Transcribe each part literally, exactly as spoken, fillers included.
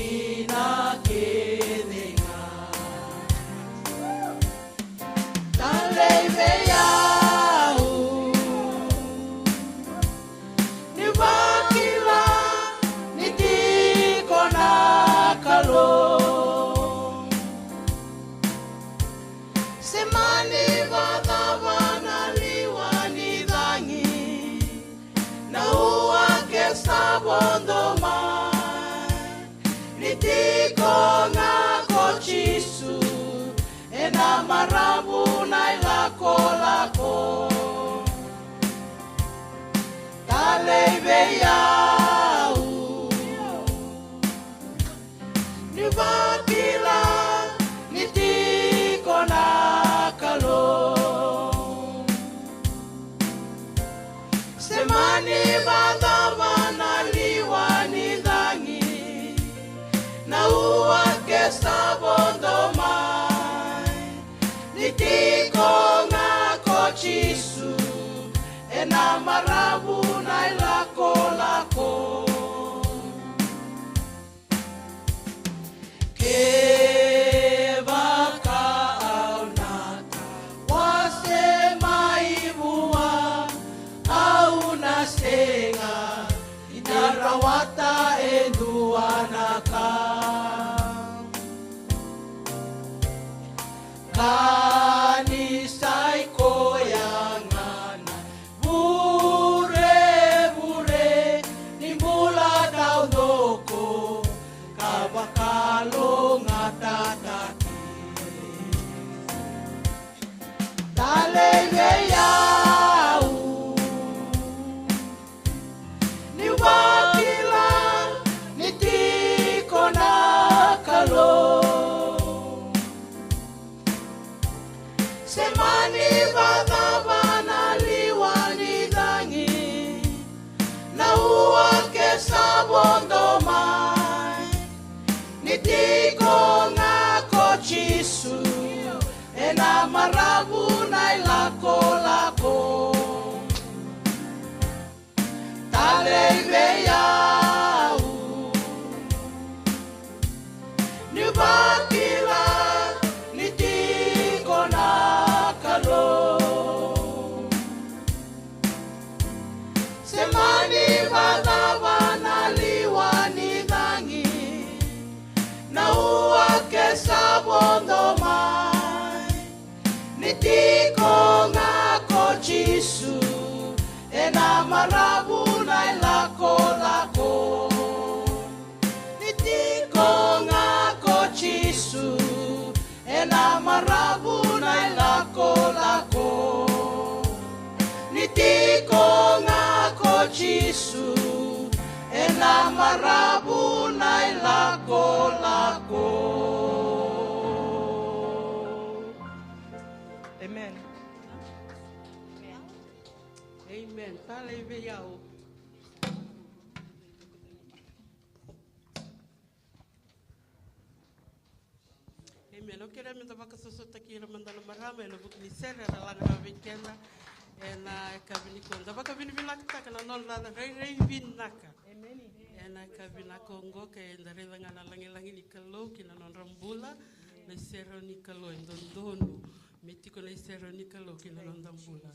Ina kece ga. Talei vei au. Ni vakila ni tiko na Kalou. Se mani vacava na liwa ni cagi, na ua ke sa vodo mai. Ni tiko ga ko Jisu ena maravu na ilakolako. Talei vei au. Ni vakila ni tiko na Kalou. Se mani vacava na liwa ni cagi, na ua ke sa vodo mai. Ni tiko ga ko Jisu ena maravu na ilakolako. Kevaka au na tawase mai vua, au na sega ni na rawata e dua na ka. Ka ni sa i koya ga na vurevure ni bula taucoko ka vakalougatataki. Talei vei au. Ni vakila ni tiko na Kalou. Se mani vacava na liwa ni cagi, na ua ke sa vodo mai. Ni tiko ga ko Jisu ena maravu na ilakolako. Talei vei au. Ni vakila ni tiko na Kalou. Se mani vacava na liwa ni cagi, na ua ke sa vodo mai. Ni tiko ga ko Jisu ena maravu na ilakolako. Ni tiko ga ko Jisu ena maravu na ilakolako. Ni tiko ga ko Jisu ena maravu na ilakolako. Amen. Amen. Talei vei au. Amen. Au kerea meda vakasosomitaki ira mada na marama ena vuku ni sere era laga rawa vei keda ena yakavi nikua. Da vakavinavinakataka na nodra rairai vinaka. Amen. Ena yakavi vinaka oqo, ka eda raica ga na lagilagi ni Kalou ki na nodra bula, na iserau ni Kalou e dodonu me tiko na iserau ni Kalou ki na noda bula.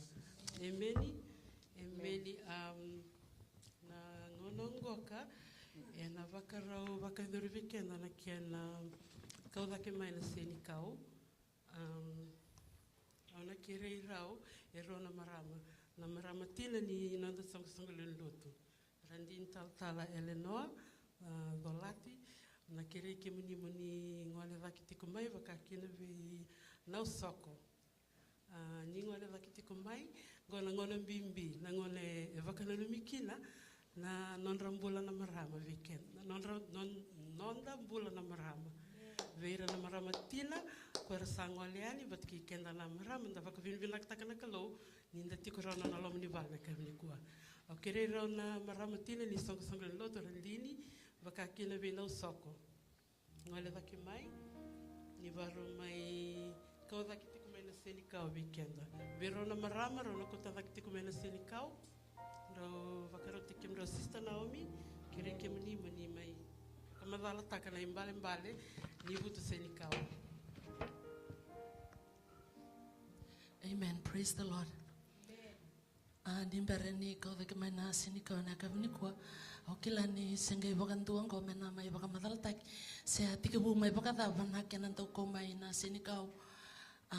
Emeni. Emeni. Am, na gauna oqo ka ena vakarau vakayacori vei keda na kena kau cake mai na senikau. Am, au na kerei rau e rau na marama, na marama tina ni noda soqosoqo lewe ni lotu. Radini talatala Elenoa, a, Colati, na kerei kemuni mo ni gole cake tiko mai vaka kina vei Nausoko. A, ni gole cake tiko mai, qo na gauna bibi, na gauna e vakananumi kina na nodra bula na marama vei keda, na nodra, non-, noda bula na marama. Vei ira na marama tina ko era sa gole yani vata kei keda na marama, da vakavinavinakataka na Kalou ni da tiko rawa na loma ni vale na yakavi nikua. Au kerei rau na marama tina ni soqosoqo lewe ni lotu, Radini, vaka kina vei Nausoko. Gole cake mai, ni vakarau mai kau cake tiko mai na senikau vei keda. Vei rau na marama, rau na kauta cake tiko mai na senikau. Rau vakarautaki kemudrau, Sister Naomi, kerei kemuni mo ni mai Macalataka na ibalebale ni vutu senikau. Amen. Praise the Lord. A, ni bera ni kau cake mai na senikau ena yakavi nikua, au kila ni se qai vakadua oqo me na mai vakamacalataki se a tekivu mai vakacava na kena dau kau mai na senikau. A,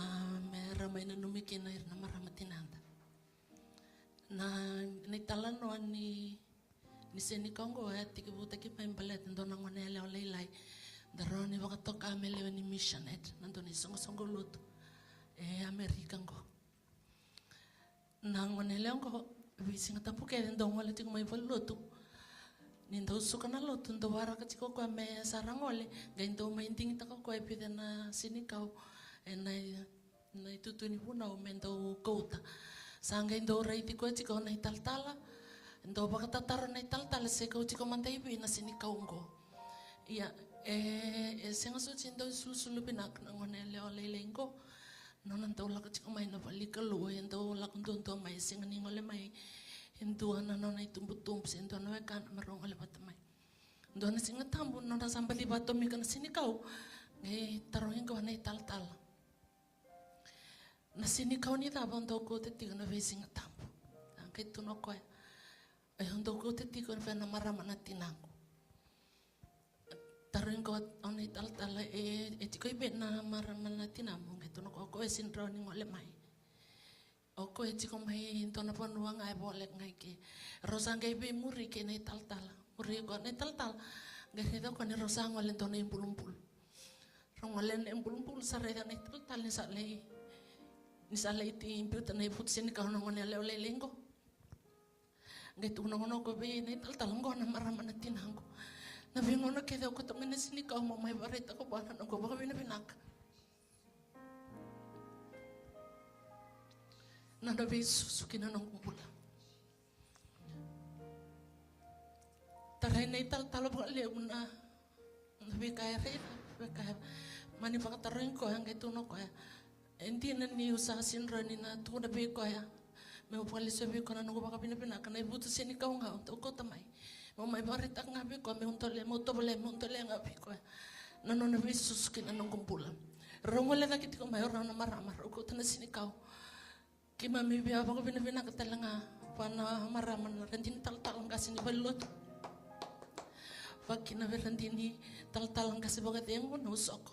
me ra mai nanumi kina ira na marama tinada. Na, na italanoa ni, ni senikau oqo e tekivutaki mai baleta dua na gone yalewa lailai. Da rawa ni vakatoka me lewe ni Mission Aid, na dua na isoqosoqo lotu e Amerika oqo. Na gone yalewa oqo, veisiga tabu kece dau gole tiko mai valenilotu. Ni dau suka na lotu, dau waraka tiko o koya me sa ra gole, qai dau mai digitaka o koya e vica na senikau ena, na itutu ni vunau me dau kauta. Sa qai dau raici koya tiko na italatala, dau vakatataro na italatala se kau tiko mada i vei na senikau oqo. Ia, e, e sega soti ni dau sulusulu vinaka na gone yalewa lailai oqo. Nona dau lako tiko mai na vale ni Kalou, e dau lako duadua mai, e sega ni gole mai e dua na nona itubutubu se dua na wekana me rau gole vata mai. Dua na Siga Tabu, nona sa baci vakatomika na senikau, qai tarogi koya na italatala: "Na senikau ni cava o dau kauta tiko na veisiga tabu?" A qai tukuna o koya: "E, au dau kauta tiko vei na marama na tinaqu." Tarogi koya o na italatala: "E, e tiko i vei na marama na tinamu?" Qai tukuna o koya: "O koya e sega ni rawa ni gole mai. O koya e tiko mai dua na vanua ga e voleka ga i ke." Rau sa qai veimuri kei na italatala. Muri koya na italatala, qai raica o koya ni rau sa gole dua na ibulubulu. Rau gole na ibulubulu, sa raica na italatala ni sa lai, ni sa lai ti biuta na ivutu senikau na gone yalewa lailai oqo. Qai tukuna o koya vei na italatala: "Oqo na marama na tinaqu. Na veigauna kece au kauta mai na senikau, mo mai vakaraitaka vua na noqu vakavinavinaka." Na nona veisusu ki na noqu bula. Tarai na italatala vakalevu na, na veika e raica, veika e mani vakatarogi koya, qai tukuna o koya: "E dina niu sa sega ni rawa ni na tukuna vei koya meu vakalesuya vei koya na noqu vakavinavinaka, na ivutu senikau ga au dau kauta mai, meu mai vakaraitaka ga vei koya meu dole, meu tovolea meu dole ga vei koya." Na nona veisusu ki na noqu bula. Rau gole cake tiko mai o rau na marama, rau kauta na senikau. Keimami via vakavinavinaka tale ga vua na marama na radini talatala qase ni valenilotu, vakakina vei radini talatala qase vakacegu na Usoko.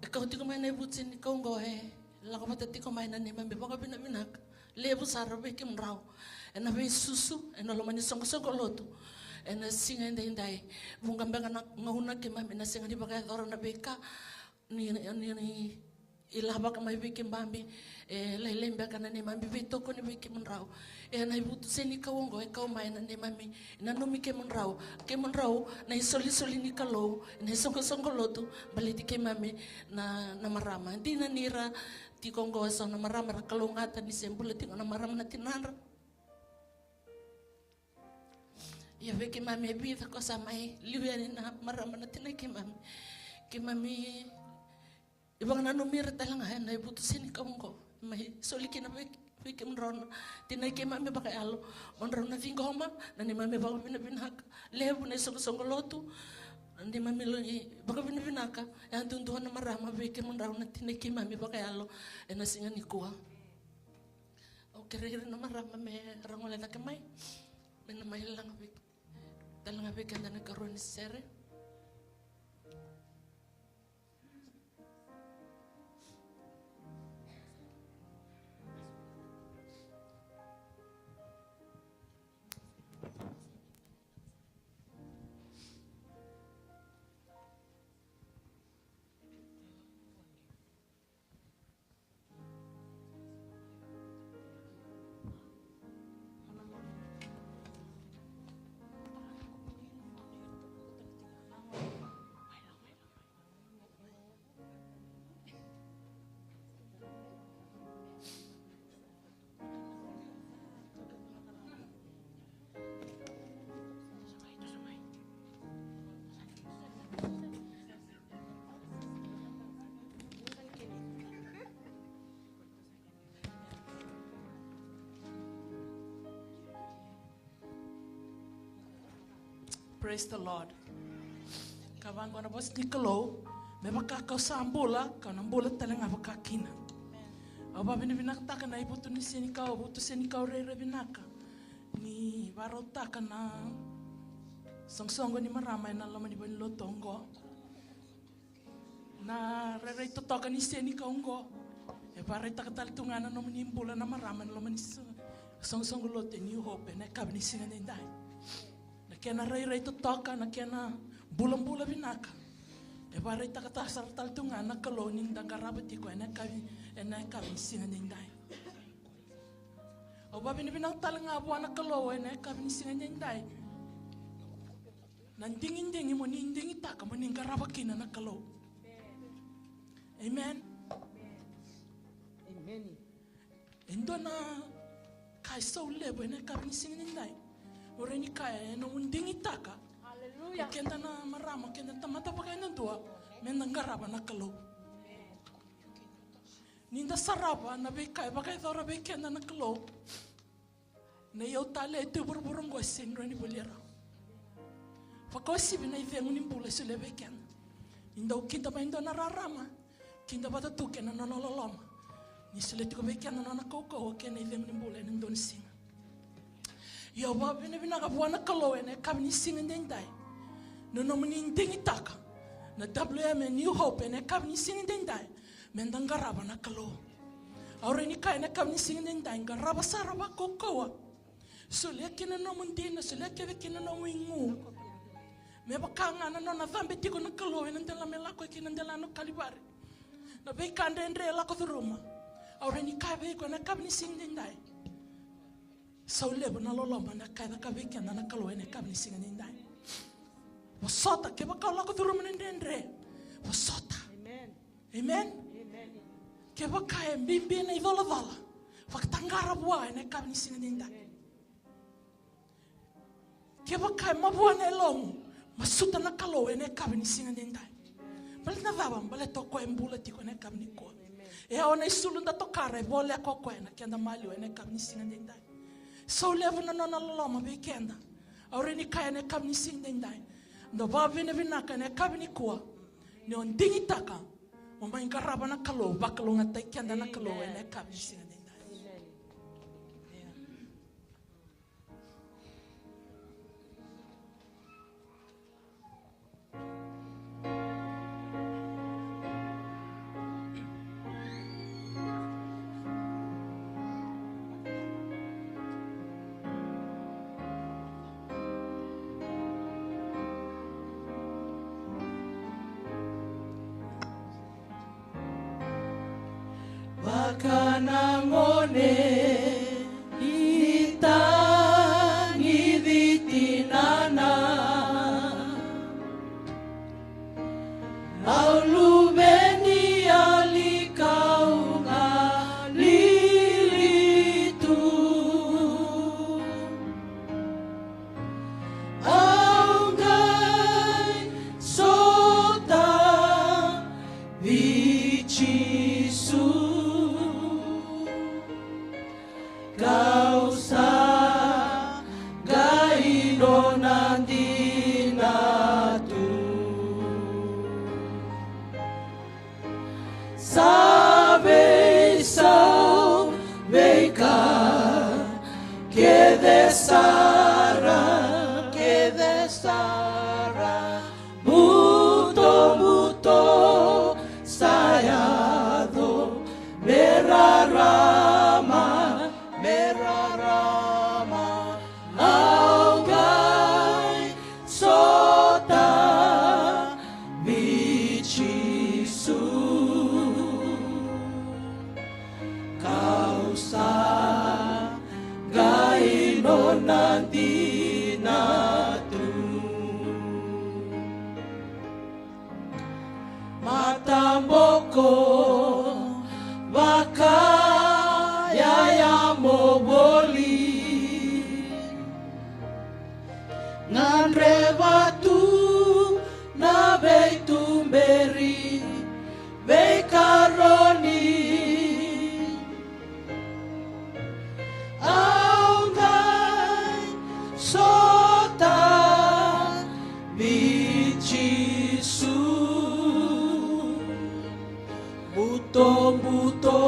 E kau tiko mai na ivutu senikau oqo, e lako vata tiko mai na neimami vakavinavinaka levu sara vei kemudrau ena veisusu ena loma ni soqosoqo lotu ena siga edaidai. Vuqa beka na gauna keimami na sega ni vakayacora na veika ni, ni, ni ilavaka mai vei keimami, e lailai beka na neimami veitokoni vei kemudrau. Ena ivutu senikau oqo e kau mai na neimami nanumi kemudrau, kemudrau na isolisoli ni Kalou ena isoqosoqo lotu, baleti keimami na, na marama. Dina ni ra tiko oqo eso na marama ra kalougata ni se bula tiko na marama na tinadra. Ia vei keimami e vica ko sa mai liu yani na marama na tinai keimami. Keimami vakananumi ira tale ga ena ivutu senikau oqo, mai soli kina vei, vei kemudrau na tinai keimami vakayalo, mo drau na ciqoma na neimami vakavinavinaka levu na isoqosoqo lotu. Na neimami lai vakavinavinaka, e a duadua na marama vei kemudrau na tinai keimami vakayalo ena siga nikua. Au kerei ira na marama me ra gole cake mai, me na mai laga vei, tale ga vei keda na ikarua ni sere. Praise the Lord. Ka vaqo na vosa ni Kalou, me vaka kau sa bula, kau na bula tale ga vakakina. Au vavinavinakataka na ivutu ni senikau, vutu senikau rairai vinaka. Ni varautaka na soqosoqo ni marama ena loma ni vale ni lotu oqo. Na rairai totoka ni senikau oqo e varaitaka tale tu ga na nomuni bula na marama ena loma ni so-, soqosoqo lotu e New Hope ena yakavi ni siga edaidai. Na kena rairai totoka, na kena bulabula vinaka e varaitaka sara tale tu ga na Kalou ni da qarava tiko ena yakavi, ena yakavi ni siga edaidai. Au vavinavinaka tale ga vua na Kalou ena yakavi ni siga edaidai. Na digidigi mo ni digitaka mo ni qarava kina na Kalou. Amen. Amen. E dua na ka e sau levu ena yakavi ni siga edaidai. O rai ni ka e nomu digitaka. Hallelujah. Keda na marama, keda na tamata vakayadudua, me da qarava na Kalou. Ni da sarava na veika e vakayacora vei keda na Kalou. Na iyau talei e tu e vuravura oqo e sega ni rawa ni volia rawa. Vakauasivi na icegu ni bula e solia vei keda. Ni dau kida mai dua na rarama, kida vata tu kei na nona loloma. Ni solia tiko vei keda na nona kaukauwa kei na icegu ni bula ena dua na siga. Ia au vavinavinaka vua na Kalou ena yakavi ni siga edaidai. Na nomuni digitaka na W M A New Hope ena yakavi ni siga edaidai. Me da qarava na Kalou. Au rai ni ka ena yakavi ni siga edaidai, qarava sara vakaukauwa. Solia kina na nomu dina, solia kece kina na nomu igu. Me vaka ga na nona cabe tiko na Kalou ena dela me lako kina dela na Kalivari. Na veika dredre e lako curuma. Au rai ni ka vei iko ena yakavi ni siga edaidai. Sau levu na loloma na ka e caka vei keda na Kalou ena yakavi ni siga edaidai. Vosota, kevaka o lako curuma na dredre. Vosota. Amen. Amen. Amen. Kevaka e bibi na icolacola, vakataqara vua ena yakavi ni siga edaidai. Kevaka e mavoa na yalomu, masuta na Kalou ena yakavi ni siga edaidai. Baleta na cava? Baleta o koya e bula tiko ena yakavi nikua. E yawa na isulu da tokara, e voleka o koya ena keda maliwa ena yakavi ni siga edaidai. Sau levu na nona loloma vei keda. Au rai ni kaya ena yakavi ni siga edaidai, da vavinavinaka ena yakavi nikua. Ni o digitaka mo mai qarava na Kalou, vakalougatataki keda na Kalou ena yakavi ni siga edaidai. Vaka na gone ni tagici tinana, au luve ni yali kau galili tu. Au qai sota vei Jisu, kau sa qai nona dina tu. Sa veisau veika kece sara, kece sara, butobuto sa yaco me rarama, me rarama. Au qai sota vei Jisu, kau sa qai nona dina tu. Mataboko vakayaya mo voli, gadreva tu na veituberi veikaroni. Au qai sota vei Jisu. Butobuto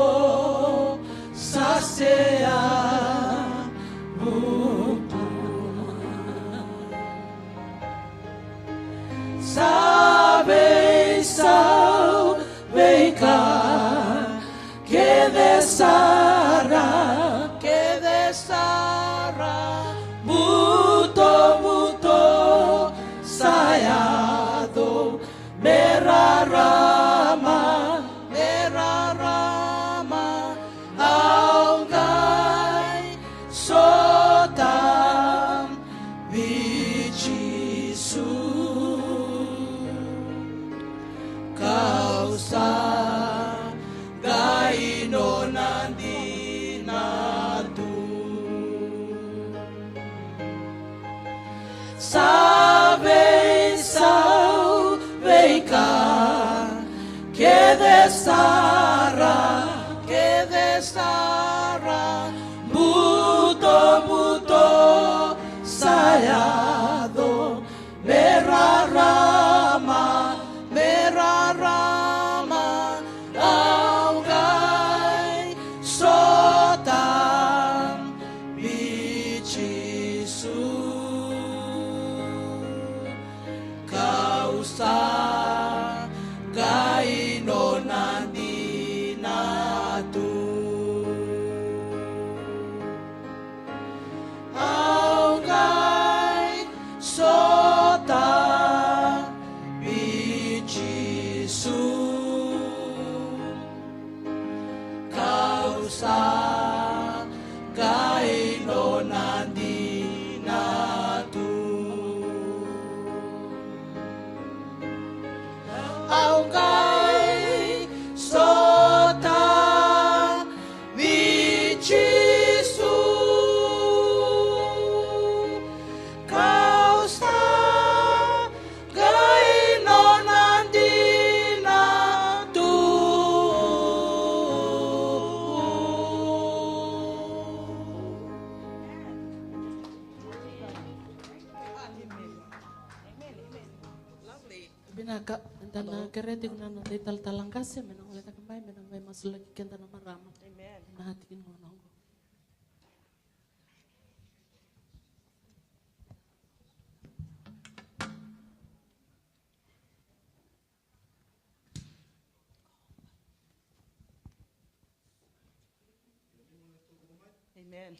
sa seyavu tu. Sa veisau veika kece sara, kece sara. Butobuto sa yaco me rarama, me rarama. Au qai sota vei Jisu, kau sa qai nona dina tu. Sa veisau veika kece sara, kece sara. Butobuto sa yaco me rarama, me rarama. Au qai sota vei Jisu, kau sa qai nona dina tu. Au qai sota vei Jisu, kau sa qai nona dina tu. Au qai sota vei Jisu, kau sa qai nona dina tu. Vinaka, eda na kerea tiko na noda italatala qase me na goletaka mai me na mai masulaki keda na marama. Amen. Na tikina qo na qo. Amen.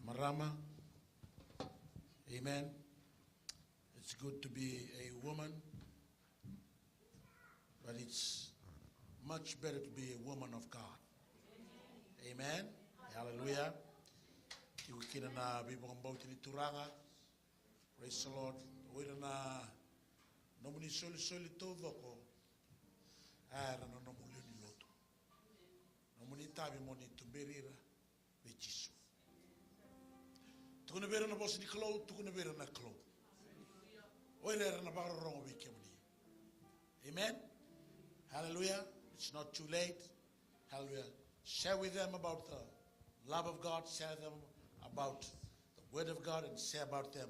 Marama. Amen. It's good to be a woman, but it's much better to be a woman of God. Amen. Hallelujah. Tiko kina na veivakabauti ni Turaga. Praise the Lord. O ira na nomuni solisoli taucoko, a, era na nomu lewe ni lotu. Nomuni itavi mo ni tuberi ira vei Jisu. Tukuna vei ira na vosa ni Kalou, tukuna vei ira na Kalou. O ira era na vakarorogo vei kemuni. Amen. Hallelujah. It's not too late. Hallelujah. Share with them about the love of God. Share them about the word of God and share about them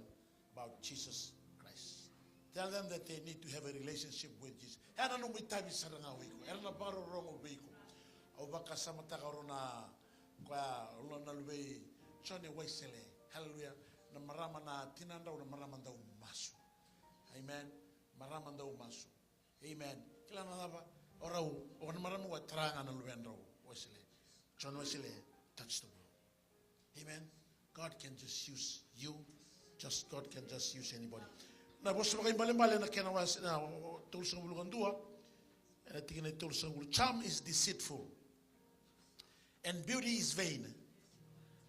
about Jesus Christ. Tell them that they need to have a relationship with Jesus. Era na nomu itavi sara ga o iko. Era na vakarorogo vei iko. Au vakasamataka o rau na, koya o rau na luvei Jone Waisele. Hallelujah. Na marama na tinadrau na marama dau masu. Amen. Marama dau masu. Amen. Kila na cava? O rau, o na marama koya tara ga na luvedrau Waisele. Jone Waisele, touch the world. Amen. God can just use you. Just, God can just use anybody. Na vosa vakaibalebale na kena wase na tolusagavulu ka dua. Ena tikina e tolusagavulu. Charm is deceitful and beauty is vain,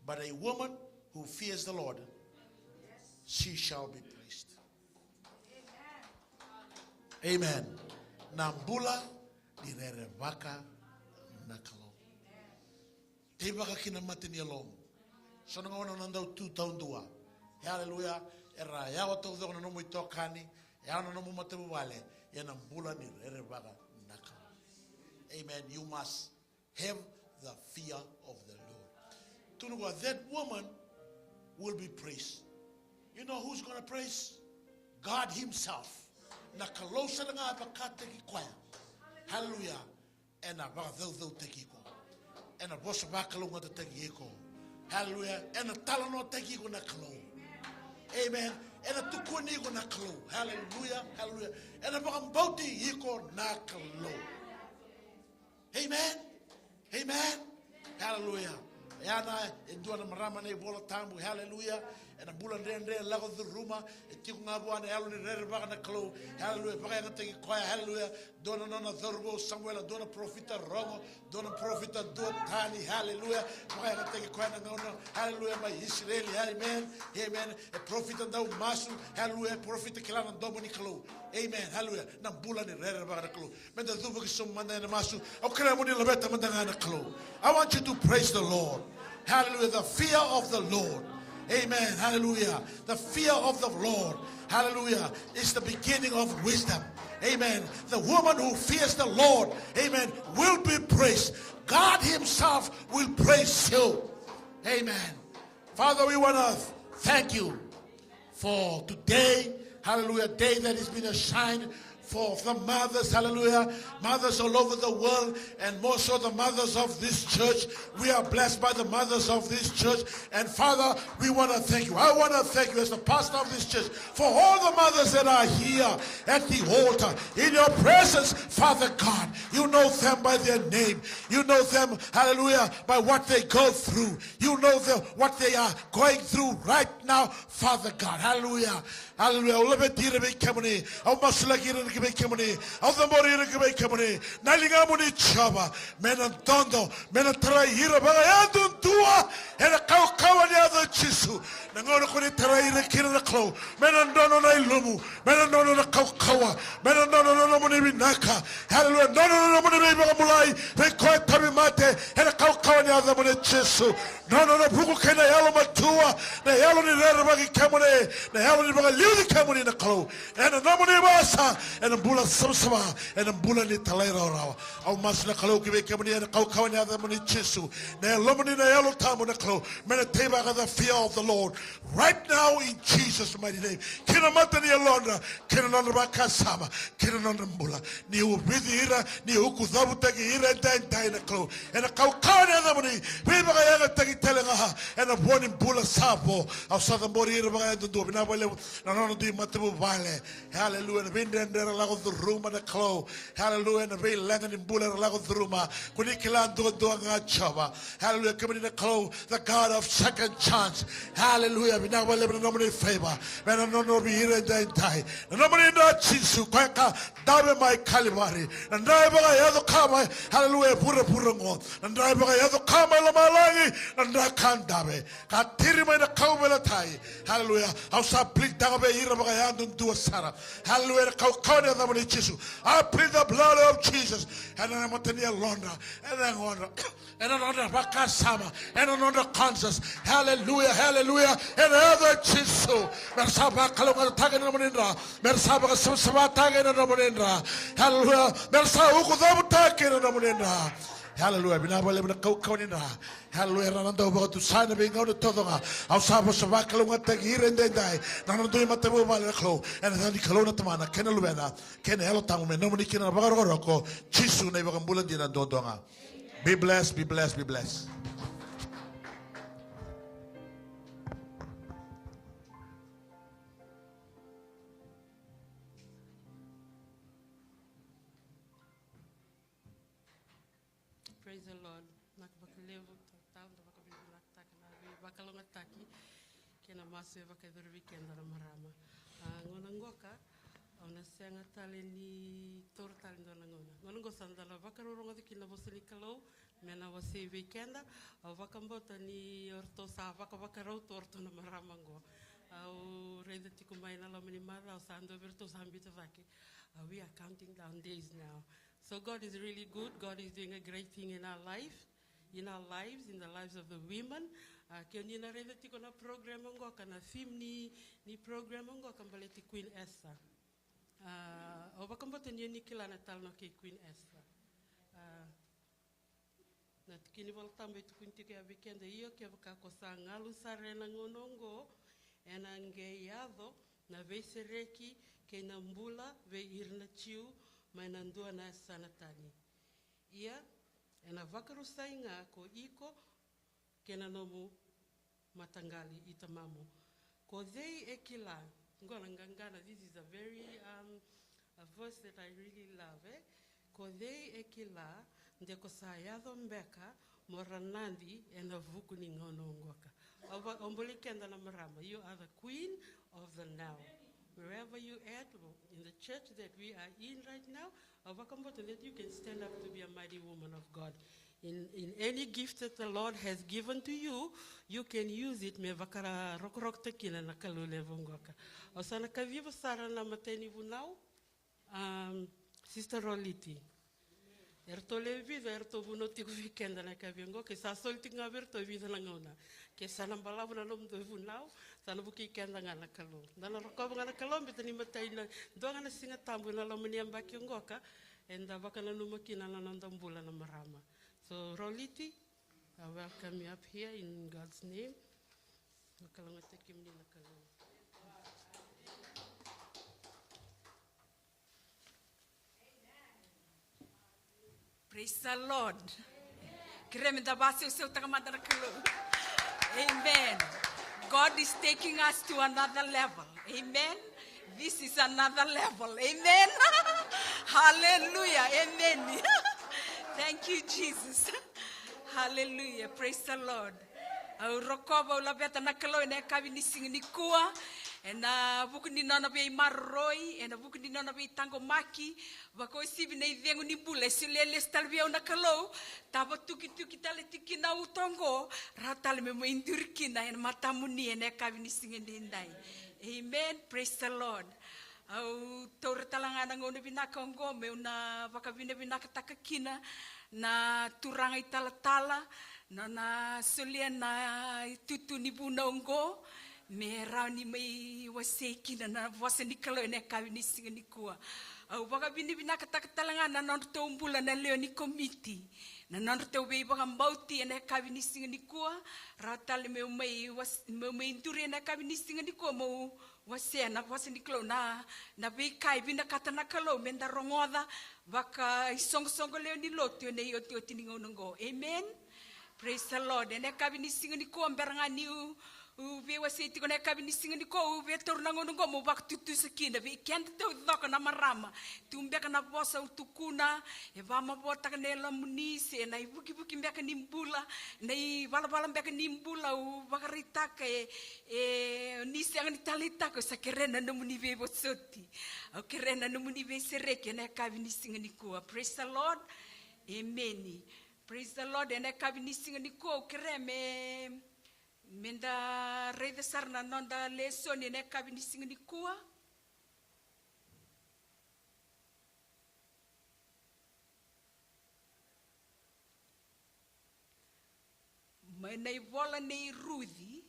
but a woman who fears the Lord, she shall be praised. Amen. Na bula ni rerevaka na Kalou. Teivaka ki na mata ni yalomu. So na gauna na dau tu taudua. Haleluya. Era yawa taucoko na nomu itokani, yawa na nomu matavuvale, ia na bula ni rerevaka na Kalou. Amen. You must have the fear of the Lord. Tukuna o koya, that woman will be praised. You know who's gonna praise? God himself. Na Kalou sara ga vakataki koya. Hallelujah. Ena vakacaucautaki iko. Ena vosa vakalougatataki iko. Hallelujah. Ena talanoataki iko na Kalou. Amen. Ena tukuni iko na Kalou. Hallelujah. Hallelujah. Ena vakabauti iko na Kalou. Amen. Amen. Hallelujah. Ia na e dua na marama na iVola Tabu. Hallelujah. Ena bula dredre e lako curuma, e tiko ga vua na yalo ni rerevaka na Kalou. Hallelujah. Vakayagataki koya. Hallelujah. Dua na nona cauravou Samuela, dua na parofita Rogo, dua na parofita dua tani. Hallelujah. Vakayagataki koya na gauna. Hallelujah. Mai Isireli. Amen. Amen. E parofita dau masu. Hallelujah. E parofita kila na domo ni Kalou. Amen. Hallelujah. Na bula ni rerevaka na Kalou. Meda cuva ki so mada ena masu. Au kerea mo ni laveta mada ga na Kalou. I want you to praise the Lord. Hallelujah. The fear of the Lord. Amen. Hallelujah. The fear of the Lord. Hallelujah. Is the beginning of wisdom. Amen. The woman who fears the Lord, amen, will be praised. God himself will praise you. Amen. Father, we want to thank you for today. Hallelujah. Day that has been assigned for the mothers. Hallelujah. Mothers all over the world, and more so the mothers of this church. We are blessed by the mothers of this church. And Father, we want to thank you. I want to thank you as the pastor of this church for all the mothers that are here at the altar in your presence, Father God. You know them by their name. You know them, hallelujah, by what they go through. You know the, what they are going through right now, Father God. Hallelujah. Hallelujah. Au laveti ira vei kemuni. Au masulaki ira ki vei kemuni. Au cabori ira ki vei kemuni. Na ligamuni Jiova. Me na dodo. Me na tarai ira vakayadudua. Ena kaukauwa ni yaca i Jisu. Na gauna ko ni tarai ira kina na Kalou. Me na dodo na ilumu. Me na dodo na kaukauwa. Me na dodo na nomuni vinaka. Hallelujah. Dodo na nomuni veivakabulai. Vei koya e tauvimate. Ena kaukauwa ni yacamuni Jisu. Na nona vuku kei na yalo matua, na yalo ni rerevaki kemuni, na yalo ni vakaliuci kemuni na Kalou. Ena nomuni vosa, ena bula savasava, ena bula ni talairawarawa. Au masu na Kalou ki vei kemuni, ena kaukauwa ni yacamuni Jisu. Na yalomuni na Yalo Tabu na Kalou, me na teivaka the fear of the Lord. Right now in Jesus' mighty name. Kei na mata ni yalodra, kei na nodra vakasama, kei na nodra bula. Ni uvuci ira, ni ukucavutaki ira edaidai na Kalou. Ena kaukauwa ni yacamuni, veivakayagataki tale ga, ena vua ni bula sa vo. Au sa cabori ira vakayadudua, vinaka vakalevu, na nona dui matavuvale. Hallelujah, na veidredre era lako curuma na Kalou. Hallelujah, na veileqa ni bula era lako curuma. Ko ni kila duadua ga Jiova. Hallelujah, kemuni na Kalou, the God of second chance. Hallelujah, vinaka vakalevu na nomuni favor. Me na nonovi ira edaidai. Na nomuni dra Jisu, koya ka dave mai Kalivari. Na dra e vakayaco ka mai, hallelujah, vuravura oqo. Na dra e vakayaco ka mai lomalagi, na dra ka dave. Ka tiri mai na kauveilatai. Hallelujah. Au sa plead taka vei ira vakayadudua sara. Hallelujah, na kaukauwa ni yacamuni Jisu. I plead the blood of Jesus. Ena mata ni yalodra, ena yagodra. Ena nodra vakasama, ena nodra conscience. Hallelujah, hallelujah. Ena yaca i Jisu. Me ra sa vakalougatataki ena nomuni dra. Me ra sa vakasavasavataki ena nomuni dra. Hallelujah. Me ra sa ukucavutaki ena nomuni dra. Hallelujah. Vinaka vakalevu na kaukauwa ni dra. Hallelujah. Era na dau vakatusa ena veigauna taucoko ga. Au sa vosa vakalougatataki ira edaidai. Na nona dui matavuvale na Kalou. Ena yaca ni Kalou na Tamana, kei na Luvena, kei na Yalo Tabu, me nomuni kina na vakarokoroko. Jisu na iVakabula dina duadua ga. Be blessed, be blessed, be blessed. Praise the Lord. Vinaka vakalevu, talatala, da vakavinavinakataka na veivakalougatataki kei na masu e vakayacori vei keda na marama. A, gauna qoka, au na sega tale ni taura tale dua na gauna. Gauna qo sa da na vakarorogo kina na vosa ni Kalou, me na wasei vei keda. Au vakabauta ni o ratou sa vakavakarau tu o ratou na marama qo. Au raica tiko mai na loma ni macawa, au sa dua vei ratou sa biuta cake. Uh, we are counting down days now. So God is really good. God is doing a great thing in our life, in our lives, in the lives of the women. Uh, ke ni na raica tiko na program qoka, na theme ni, ni program qoka baleti Queen Esther. Uh, au vakabauta ni o ni kila na talanoa kei Queen Esther. Uh, Na tikina ni Vola Tabu e tukuni tiko ya vei keda: Ia kevaka ko sa galu sara ena gauna oqo, ena qai yaco na veisereki kei na bula vei ira na Jiu mai na dua na yasana tani. Ia ena vakarusai ga ko iko kei na nomu mataqali i tamamu. Ko cei e kila? Qo na qaqana, this is a very, um, a verse that I really love, eh? Ko cei e kila de ko sa yaco beka mo ranadi ena vuku ni gauna oqoka? Au va-, au bolei keda na marama, you are the queen of the now. Wherever you at, in the church that we are in right now, au vakabauta that you can stand up to be a mighty woman of God. In, in any gift that the Lord has given to you, you can use it me vakarokorokotaki kina na Kalou levu oqoka. Au sa na kaciva sara na matai ni vunau, um, Sister Roliti. Eratou lewe vica eratou vunau tiko vei keda na kavi oqo, ke sa soli tiko ga vei iratou e vica na gauna. Ke sa na balavu na nomudou vunau, sa na vukei keda ga na Kalou. Da na rokova ga na Kalou, beta ni matai na, dua ga na Siga Tabu ena loma ni yabaki oqoka, eda vakananuma kina na noda bula na marama. So, Roliti, I welcome you up here in God's name. Vakalougatataki kemuni na Kalou. Praise the Lord. Kerei me da vaseuseutaka mada na Kalou. Amen. God is taking us to another level. Amen. This is another level. Amen. Hallelujah. Amen. Thank you, Jesus. Hallelujah. Praise the Lord. Au rokova, au laveta na Kalou ena yakavi ni siga nikua, ena vuku ni nona veimaroroi, ena vuku ni nona veitaqomaki, vakauasivi na icegu ni bula e solia lesu tale vei au na Kalou. Tava tukituki tale tiko kina na uto oqo, rawa tale meu mai duri kina ena matamuni ena yakavi ni siga edaidai. Amen. Praise the Lord. Au taura tale ga na gauna vinaka oqo meu na vakavinavinakataka kina na turaga italatala, na, na solia na itutu ni vunau oqo, me rawa ni mai wasei kina na vosa ni Kalou ena yakavi ni siga nikua. Au vakavinavinakataka tale ga na nodratou bula na lewe ni komiti, na nodratou veivakabauti ena yakavi ni siga nikua, rawa tale meu mai was-, meu mai duri ena yakavi ni siga nikua, meu wasea na vosa ni Kalou, na, na veika e vinakata na Kalou me da rogoca vakaisoqosoqo lewe ni lotu ena iotioti ni gauna oqo. Amen. Praise the Lord. Ena yakavi ni siga nikua, bera ga niu, u veiwasei tiko na yakavi ni siga nikua, u via taura na gauna oqo meu vakatutusa kina vei keda taucoko na marama. Tu beka na vosa au tukuna, e vakamavoataka na yalomuni, se na ivukivuki beka ni bula, na ivalavala beka ni bula, au vakaraitaka e, e, ni sega ni taleitaka, au sa kerea na nomuni veivosoti. Au kerea na nomuni veisereki ena yakavi ni siga nikua. Praise the Lord. Emeni. Praise the Lord. Ena yakavi ni siga nikua, au kerea me, me da raica sara na noda lesoni ena yakavi ni siga nikua. Mai na ivola nei Ruci.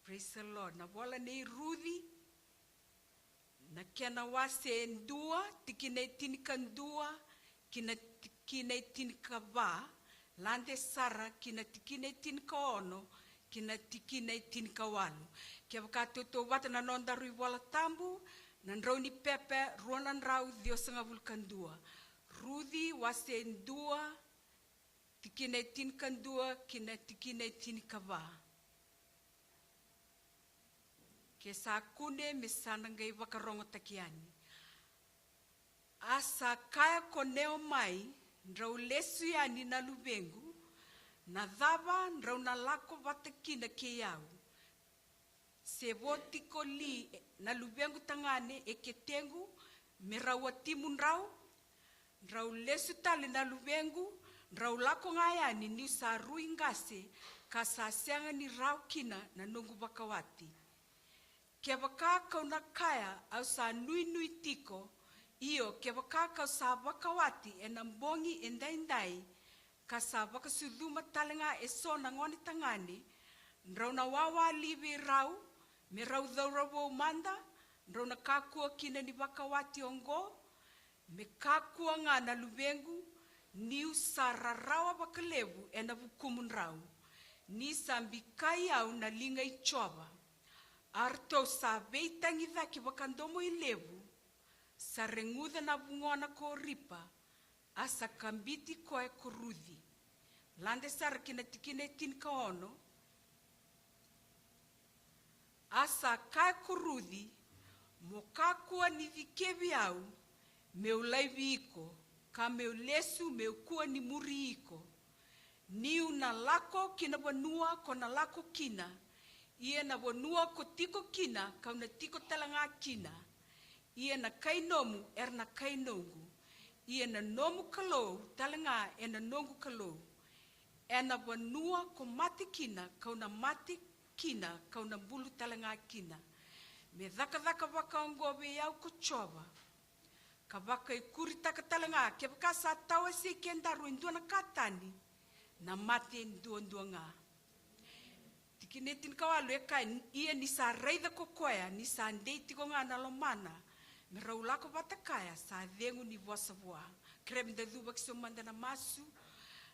Praise the Lord. Na vola nei Ruci, na kena wase e dua, tikina e tinikadua ki na tikina e tinikava, lade sara ki na tikina e tinikaono ki na tikina e tinikawalu. Kevaka tautauvata na nodaru iVola Tabu, na drau ni pepa rua na drau ciwasagavulu ka dua. Ruci wase dua, tikina e tinikadua ki na tikina e tinikava. Ke sa kune me sa na qai vakarogotaki yani. A sa kaya ko Neomai, drau lesu yani na luvequ, na cava drau na lako vata kina kei au? Se vo tiko li na luvequ tagane e ketequ me rau watimudrau? Drau lesu tale na luvequ, drau lako ga yani niu sa rui qase ka sa sega ni rawa kina na noqu vakawati. Kevaka kau na kaya au sa nuinui tiko, io, kevaka kau sa vakawati ena bogi edaidai, ka sa vakasucuma tale ga eso na gone tagane, drau na wawa li vei rau, me rau cauravou mada, drau na kakua kina ni vakawati oqo, me kakua ga na luvequ, Niu sa rarawa vakalevu ena vukumudrau, ni sa bikai au na liga i Jiova. A ratou sa veitagi cake vakadomoilevu, sa reguca na vugona ko Oripa, a sa kabiti koya ko Ruci. Lade sara ki na tikina e tinikaono. A sa kaya ko Ruci, mo kakua ni cikevi au, meu laivi iko, ka meu lesu meu kua ni muri iko. Niu na lako ki na vanua ko na lako kina, ia na vanua ko tiko kina kau na tiko tale ga kina, ia na kai nomu era na kai noqu, ia na nomu Kalou tale ga ena noqu Kalou. Ena vanua ko mate kina kau na mate kina, kau na bulu tale ga kina. Me cakacaka vakaoqo vei au ko Jiova, ka vakaikuritaka tale ga, kevaka sa tawasei kedaru e dua na ka tani, na mate duadua ga. Tikina e tinikawalu e kaya, ia ni sa raica ko koya ni sa dei tiko ga na lomana me rau lako vata kaya, sa cegu ni vosa vua. Kerea meda cuva ki so mada na masu.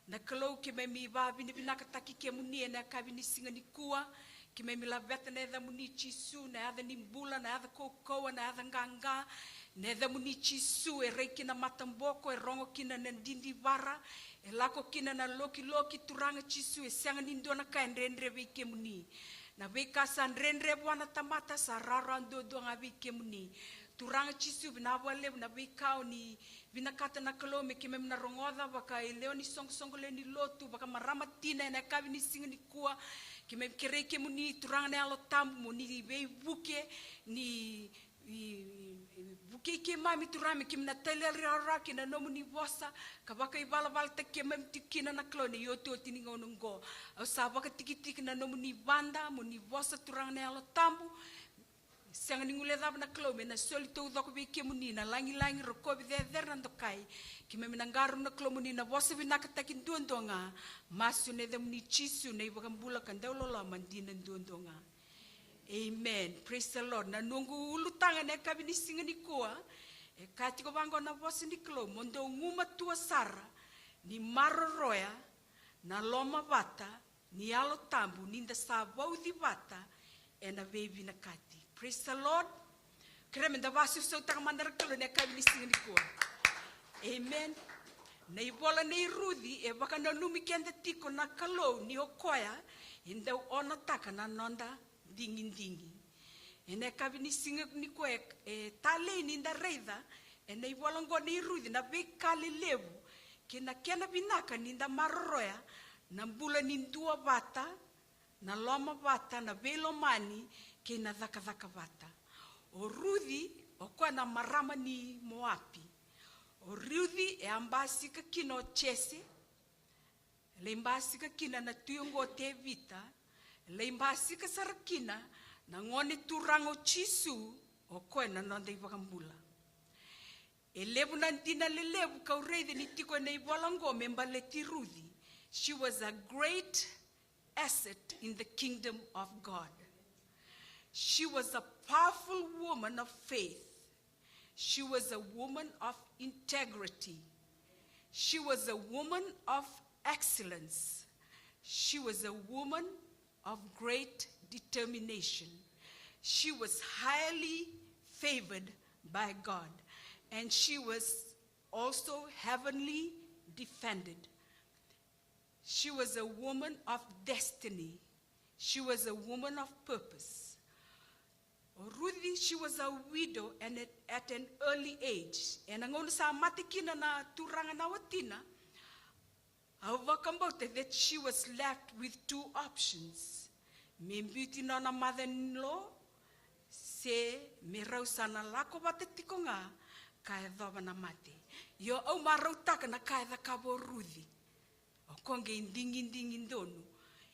Na Kalou, keimami vavinavinakataki kemuni ena yakavi ni siga nikua. Keimami laveta na yacamuni Jisu, na yaca ni bula, na yaca kaukauwa, na yaca qaqa. Na yacamuni Jisu e rai kina mataboko, e rogo kina na didivara, e lako kina na lokiloki. Turaga Jisu, e sega ni dua na ka e dredre vei kemuni. Na veika sa dredre vua na tamata sa rawarawa duadua ga vei kemuni. Turaga Jisu, vinaka vakalevu na veika o ni vinakata na Kalou me keimami na rogoca vaka e lewe ni soqosoqo lewe ni lotu, vaka marama tina ena yakavi ni siga nikua. Keimami kerei kemuni Turaga na Yalo Tabu mo ni veivuke, ni i, i, i vukei keimami Turaga me keimami na talairawarawa ki na nomuni vosa, ka vakaivalavala taki keimami tiko kina na Kalou ena iotioti ni gauna oqo. Au sa vakatikitiki na nomuni vada mo ni vosa Turaga na Yalo Tabu. Sega ni guilecava na Kalou me na soli taucoko vei kemuni na lagilagi, rokovi, cecere, na dokai. Keimami na qarauna na Kalou mo ni na vosa vinakataki duadua ga. Masu ena yacamuni Jisu na iVakabula ka dauloloma dina duadua ga. Amen. Praise the Lord. Na noqu ulutaga ena yakavi ni siga nikua, e kaya tiko vaqo na vosa ni Kalou, mo dou gumatua sara ni maroroya na lomavata ni Yalo Tabu ni da sa vauci vata ena veivinakati. Praise the Lord. Kerea meda vakasausau taka mada na Kalou ena yakavi ni siga nikua. Amen. Na ivola nei Ruci e vakananumi keda tiko na Kalou ni o koya e dau onotaka na noda digidigi. Ena yakavi ni siga nikua e, e talei ni da raica ena ivola oqo nei Ruci na veika lelevu kei na kena vinaka ni da maroroya na bula ni duavata, na lomavata, na veilomani kei na cakacaka vata. O Ruci, o koya na marama ni Moapi. O Ruci e a basika kina o Jese, e lai basika kina na tui oqo o Tevita, e lai basika sara kina na Gone Turaga o Jisu, o koya na noda iVakabula. E levu na dina lelevu kau raica ni tiko ena ivola oqo me baleti Ruci. She was a great asset in the kingdom of God. She was a powerful woman of faith. She was a woman of integrity. She was a woman of excellence. She was a woman of great determination. She was highly favored by God, and she was also heavenly defended. She was a woman of destiny. She was a woman of purpose. O Ruci, she was a widow and at, at an early age. Ena gauna sa mate kina na turaga na watina, au vakabauta that she was left with two options. Me biuti nona mother-in-law, se me rau sa na lako vata tiko ga ka yacova na mate. Io, au marautaka na ka e cakava o Ruci. O koya qai digidigi donu.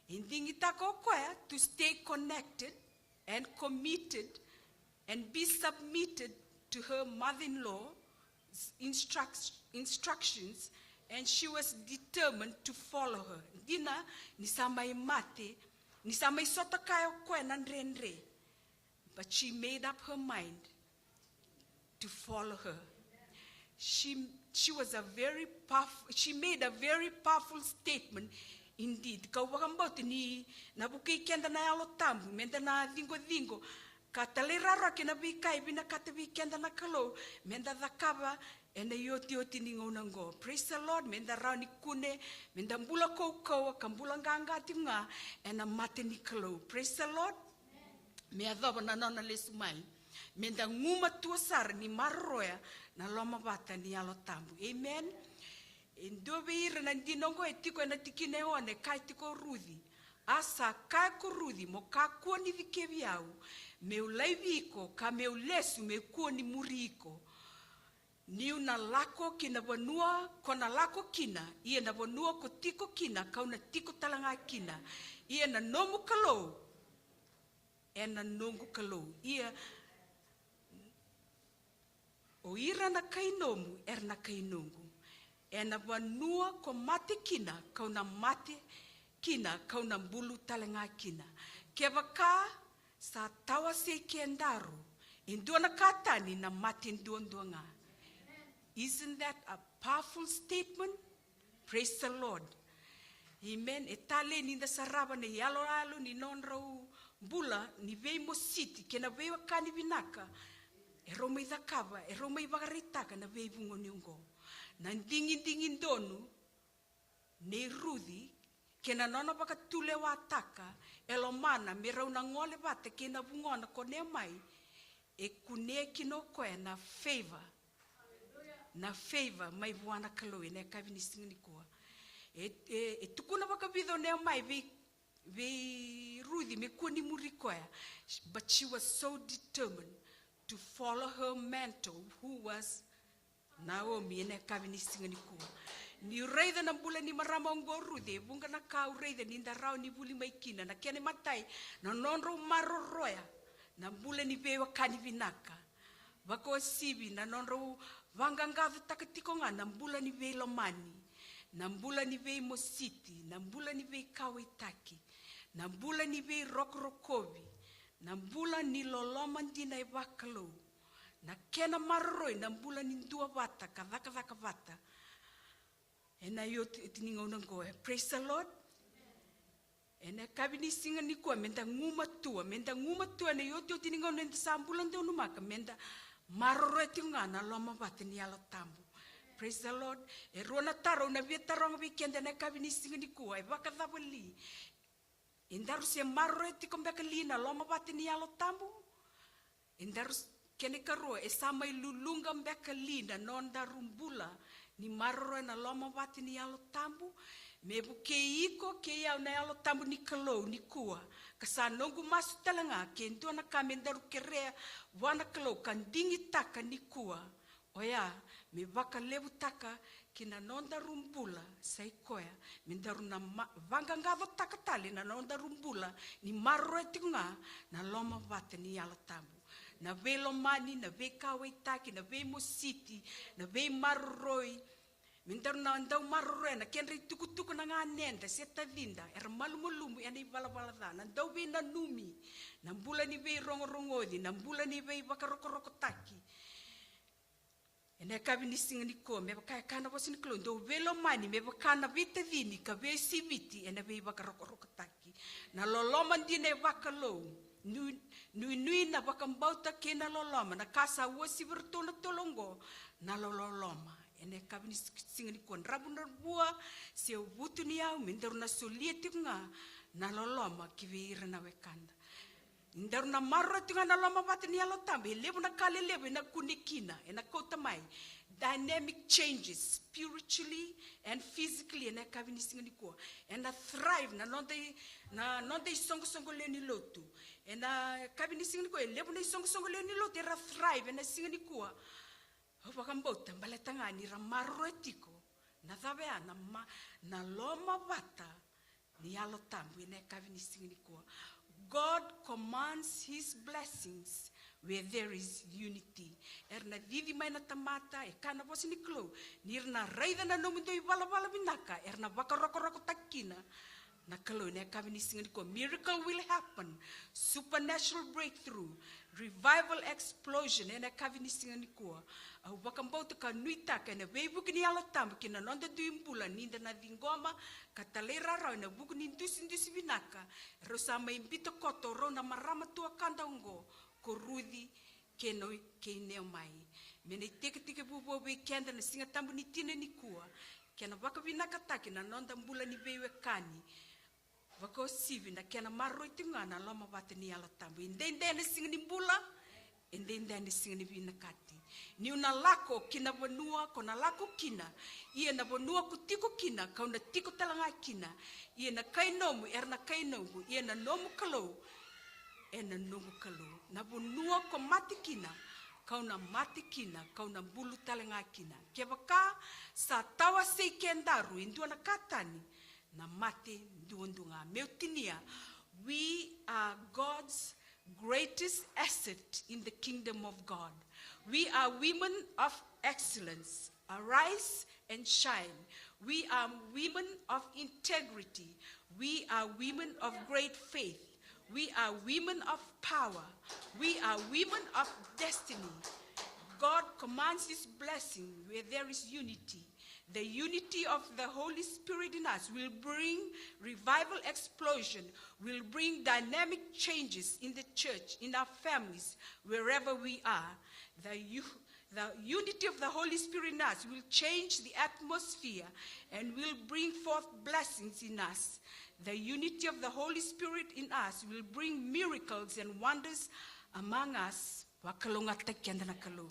E digitaka o koya to stay connected and committed and be submitted to her mother-in-law's instruct-, instructions, and she was determined to follow her. Dina ni sa mai mate, ni sa mai sota kaya o koya na dredre. But she made up her mind to follow her. She, She was a very powerful, she made a very powerful statement indeed. Kau vakabauta ni na vukei keda na Yalo Tabu, meda na ciqociqo ka talairawarawa ki na veika e vinakata vei keda na Kalou meda cakava ena iotioti ni gauna oqo. Praise the Lord. Meda rawa ni kune, meda bula kaukauwa ka bula qaqa tiko ga ena mata ni Kalou. Praise the Lord. Me yacova na nona lesu mai, meda gumatua sara ni maroroya na lomavata ni Yalo Tabu. Amen. E dua vei ira na dina oqo e tiko ena tikina e ono, e kaya tiko o Ruci: A sa kaya ko Ruci, mo kakua ni cikevi au, meu laivi iko, ka meu lesu meu kua ni muri iko. Niu na lako ki na vanua ko na lako kina, ia na vanua ko tiko kina kau na tiko tale ga kina. Ia na nomu Kalou ena noqu Kalou, ia o ira na kai nomu era na kai noqu. Ena vanua ko mate kina kau na mate kina, kau na bulu tale ga kina. Kevaka sa tawasei kedaru e dua na ka tani, na mate duadua ga. Isn't that a powerful statement? Praise the Lord. Amen. E talei ni da sarava na iyaloyalo ni nodrau bula ni veimositi kei na veiwekani vinaka e rau mai cakava, e rau mai vakaraitaka na veivugoni oqo. Na digidigi donu nei Ruci kei na nona vakatulewataka e lomana me rau na gole vata kei na vugona ko Neamai, e kunea kina o koya na favor, na favor mai vua na Kalou ena yakavi ni siga nikua. E, e, e tukuna vakavica o Neamai vei, vei Ruci me kua ni muri koya, but she was so determined to follow her mentor, who was Naomi, ena yakavi ni siga nikua. Niu raica na bula ni marama oqo o Ruci, e vuqa na ka au raica ni da rawa ni vuli mai kina. Na kena imatai, na nodrau maroroya na bula ni veiwekani vinaka. Vakauasivi na nodrau vaqaqacotaka tiko ga na bula ni veilomani, na bula ni veimositi, na bula ni veikauwaitaki, na bula ni veirokorokovi, na bula ni loloma dina e vakalou, na kena maroroi na bula ni duavata ka cakacaka vata. Ena iotioti ni gauna oqo, e, praise the Lord. Ena yakavi ni siga nikua, meda gumatua, meda gumatua ena iotioti ni gauna eda sa bula donumaka, meda maroroya tiko ga na lomavata ni Yalo Tabu. Praise the Lord. E rua na taro au na via taroga vei keda ena yakavi ni siga nikua, e vakacava li? Edaru se maroroya tiko beka li na lomavata ni Yalo Tabu? Edaru s-, kena ikarua, e sa mai luluqa beka li na nodaru bula ni maroroya na lomavata ni Yalo Tabu? Me vukei iko kei au na Yalo Tabu ni Kalou nikua. Ka sa noqu masu tale ga, ke dua na ka me daru kerea vua na Kalou ka digitaka nikua, oya me vakalevutaka ki na nodaru bula, sa i koya me daru na ma-, vaqaqacotaka tale na nodaru bula ni maroroya tiko ga na lomavata ni Yalo Tabu. Na veilomani, na veikauwaitaki, na veimositi, na veimaroroi. Me daru na dau maroroya na kedra itukutuku na ganeda se tacida era malumalumu ena ivalavala ca, na dau veinanumi, na bula ni veirogorogoci, na bula ni veivakarokorokotaki. Ena yakavi ni siga nikua, me vaka e kaya na vosa ni Kalou, dou veilomani me vaka na veitacini ka veisiviti ena veivakarokorokotaki. Na loloma dina e vakalou, nui-, nuinui na vakabauta kei na loloma, na ka sa uasivi iratou na tolu oqo, na loloma. Ena yakavi ni sig-, siga nikua, dravudravua se vutuniyau, me daru na solia tiko ga na loloma ki vei ira na wekada. Ni daru na maroroya tiko ga na lomavata ni Yalo Tabu, e levu na ka lelevu ena kune kina, ena kauta mai. Dynamic changes spiritually and physically ena yakavi ni siga nikua. Ena thrive na noda i-, na noda isoqosoqo lewe ni lotu. Ena yakavi ni siga nikua, e levu na isoqosoqo lewe ni lotu era thrive ena siga nikua. Au vakabauta baleta ga ni ra maroroya tiko na cava ya, na ma-, na lomavata ni Yalo Tabu ena yakavi ni siga nikua. God commands his blessings where there is unity. Era na cici mai na tamata, e kaya na vosa ni Kalou, ni ra na raica na nomudou ivalavala vinaka, era na vakarokorokotaki kina Na Kalou ena yakavi ni siga nikua. Miracle will happen. Supernatural breakthrough. Revival explosion ena yakavi ni siga nikua. Au vakabauta ka nuitaka ena veivuke ni Yalo Tabu ki na noda dui bula ni da na ciqoma ka talairawarawa ena vuku ni dusidusi vinaka. Rau sa mai biuta koto rau na marama tuakada oqo, ko Ruci kei Naomi, kei Naomi. Me na itekitekivu vou vei keda na Siga Tabu ni tina nikua, kei na vakavinakataki na noda bula ni veiwekani. Vakauasivi na kena maroroi tiko ga na lomavata ni Yalo Tabu. E daidai na siga ni bula, e daidai na siga ni vinakati. Niu na lako ki na vanua ko na lako kina, ia na vanua ko tiko kina, kau na tiko tale ga kina. Ia na kai nomu era na kai noqu, ia na nomu Kalou ena noqu Kalou. Na vanua ko mate kina, kau na mate kina, kau na bulu tale ga kina. Kevaka sa tawasei kedaru e dua na ka tani, na mate duadua ga. Meu tinia, we are God's greatest asset in the kingdom of God. We are women of excellence. Arise and shine. We are women of integrity. We are women of great faith. We are women of power. We are women of destiny. God commands his blessing where there is unity. The unity of the Holy Spirit in us will bring revival explosion, will bring dynamic changes in the church, in our families, wherever we are. The, u- the unity of the Holy Spirit in us will change the atmosphere and will bring forth blessings in us. The unity of the Holy Spirit in us will bring miracles and wonders among us. Vakalougatataki keda na Kalou.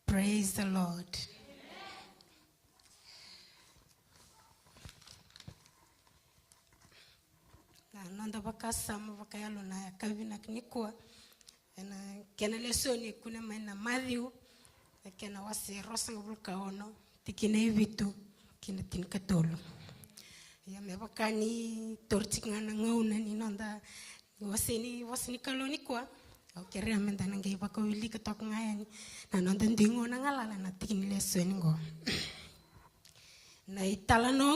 Praise the Lord. Na noda vakasama vakayalo na yakavi vinaka nikua. Ena kena lesoni kune mai na Maciu, na kena wase ruasagavulu ka ono, tikina e vitu ki na tinikatolu. Ia me vaka ni tauri tiko ga na gauna ni noda ni wase ni, wase ni Kalou nikua. Au kerea meda na qai vakawilika toka ga yani na noda dui gauna galala na tiki ni lesoni qo. Na italanoa